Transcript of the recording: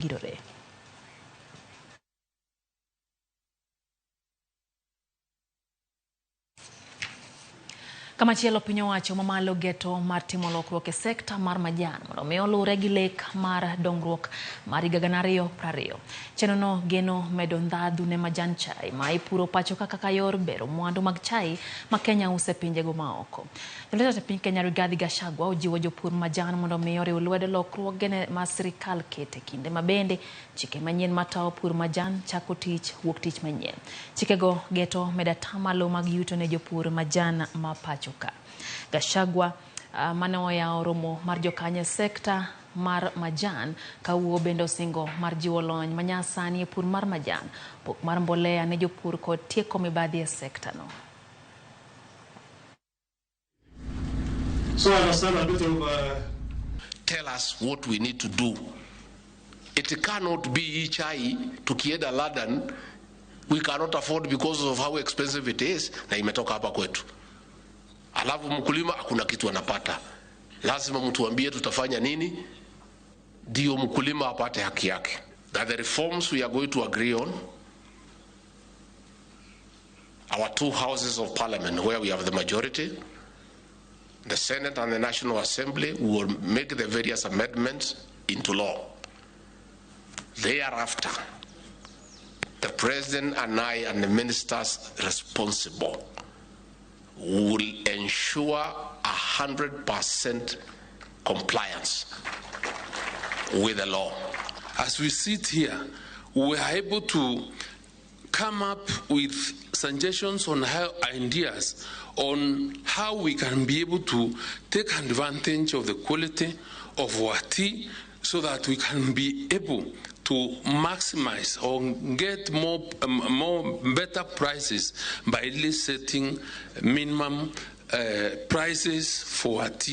Girore. Kamachielo piny owacho mamalo geto mar timo lokruok e sekta mar majan mondo mi olure gi lek mar dongruok mar higa 2020. Chenrono geno medo ndhadhu ne majan chai ma ipuro pacho ka kaka yor bero mwandu mag chai ma Kenya uso e pinjego maoko. Jatend e piny Kenya Rigathi Gachagua ojiwo jopur majan mondo mi oriw lwedo lokruoge ma sirikal keto e kinde ma bende chike manyien matayo pur majan chako tich wuok tich manyien. Chikego geto medo atamalo mag yuto ne jopur majan ma pacho ka. Gachagua mane oyawo romo mar jokanyo e sekta mar majan kawuo bende osingo mar jiwo lony manyasani e pur mar majan, pok mar mbolea ne jopur kod tieko mibadhi e sekta no. So I understand a bit of tell us what we need to do. It cannot be chai tukienda London we cannot afford because of how expensive it is, na imetoka hapa kwetu. Alafu mkulima hakuna kitu anapata. Lazima mtuambie tutafanya nini ndio mkulima apate haki yake. That the reforms we are going to agree on, our two houses of parliament where we have the majority, the Senate and the National Assembly, will make the various amendments into law. Thereafter, the President and I and the ministers responsible will ensure 100% compliance with the law. As we sit here, we are able to come up with suggestions on how ideas on how we can be able to take advantage of the quality of our tea so that we can be able to maximize or get more better prices by setting minimum prices for our tea.